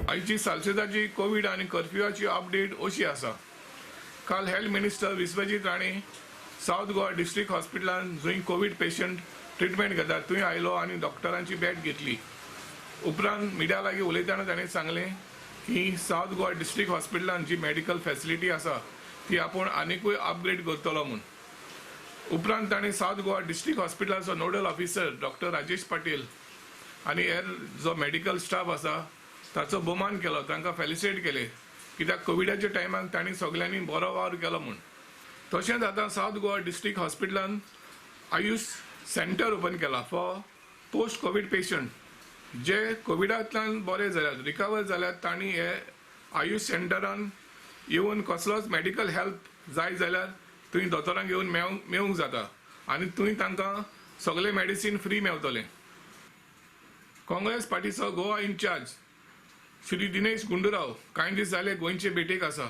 आयची सालसेदाची कोवीड आनी कर्फ्युआची अपडेट अशी आसा. काल health minister Vishwajit Rane South Goa district हॉस्पिटलान जंय कोवीड पेशंट ट्रिटमेंट घेतात थंय आयलो आनी डॉक्टरांची भेट घेतली. उपरांत मिडिया लागीं उलयतना ताणें सांगलें की सावथ गोवा डिस्ट्रिक्ट हॉस्पिटलान जी मेडिकल फॅसिलिटी आसा ती आपूण आनिकूय अपग्रेड करतलो म्हूण. उपरांत ताणें सावथ गोवा डिस्ट्रिक्ट हॉस्पिटलाचो nodal officer doctor Rajesh Patil आनी हेर जो मेडिकल स्टाफ आसा ताचो भोवमान केलो, तांकां फेलिसिटेट केले कित्याक कोविडाच्या टायमाक तांणी सगल्यांनी बरो वावर केलो म्हूण. तशेंच आतां सावथ गोवा डिस्ट्रिक्ट हॉस्पिटलान आयुष सेंटर ओपन केला फॉर पोस्ट कोवीड पेशंट. जे कोविडांतल्यान बरे जाल्यात, रिकवर जाल्यात, तांणी हे आयुष सेंटरान येवन कसलोच मेडिकल हेल्प जाय जाल्यार थंय दोतोरांक येवन मेळूंक जाता आनी थंय तांकां सगळें मेडिसीन फ्री मेवतलें. काँग्रेस पार्टीचो गोवा इन्चार्ज श्री दिनेश गुंडूराव कांय दीस जाले गोंयचे भेटेक आसा.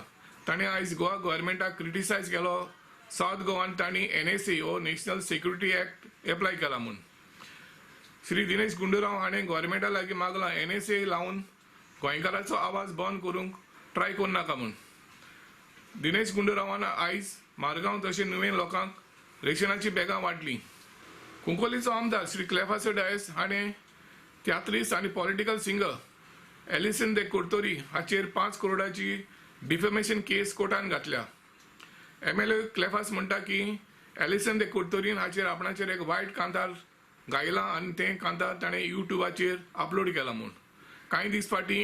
ताणें आयज गोवा गव्हर्मेंटाक क्रिटिसायज केलो सावथ गोवान तांणी NSA हो नॅशनल सिक्युरिटी एक्ट एप्लाय केला म्हूण. श्री दिनेश गुंडूराव हाणें गव्हर्मेंटा लागीं मागलां NSA लावन गोंयकाराचो आवाज बंद करूंक ट्राय करूं नाका म्हूण. दिनेश गुंडूरावान आयज मारगांव तशें नुवें लोकांक रेशनाची बॅगां वांटलीं. कुंकोलीचो आमदार श्री क्लेफासो डायस हाणें तियात्रिस्ट आनी पॉलिटिकल सिंगर एलिसन दे कुर्तोरी हाचेर 5 करोडाची डिफेमेशन केस कोर्टान घातल्या. MLA Cleophas म्हणटा की एलिसन दे कुर्तोरीन हाचेर आपणाचेर एक वायट कांतार गायला आनी तें कांतार ताणें यूट्यूबाचेर अपलोड केला म्हूण. कांय दीस फाटीं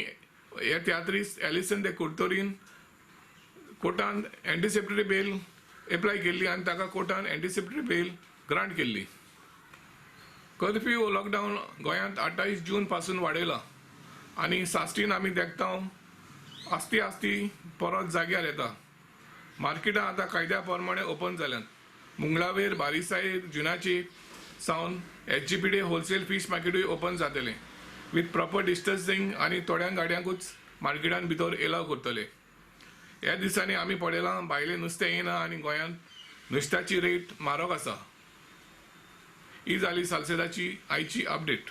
हे तियात्रिस्ट एलिसन दे कुर्तोरीन कोर्टान एंटिसिपेटरी बेल एप्लाय केल्ली आनी ताका कोर्टान एंटिसिपेटरी बेल ग्रांट केल्ली. कर्फ्यू लॉकडावन गोंयांत 28 जून पासून वाडयला आनी साश्टीन आमी देखता आस्ती आस्ती परत जाग्यार येता. मार्केटां आतां कायद्या प्रमाणे ओपन जाल्यात. मुंगळावेर, बारीसायेर, जुनाची सावन SGPD wholesale fish मार्केटूय ओपन जातलें विथ प्रॉपर डिस्टन्सिंग आनी थोड्या गाडयांकूच मार्केटान भितर एलाव करतले. ह्या दिसांनी आमी पळयलां भायलें नुस्तें येना आनी गोंयांत नुस्त्याची रेट म्हारग आसा. ही जाली सालसेदाची आयची अपडेट.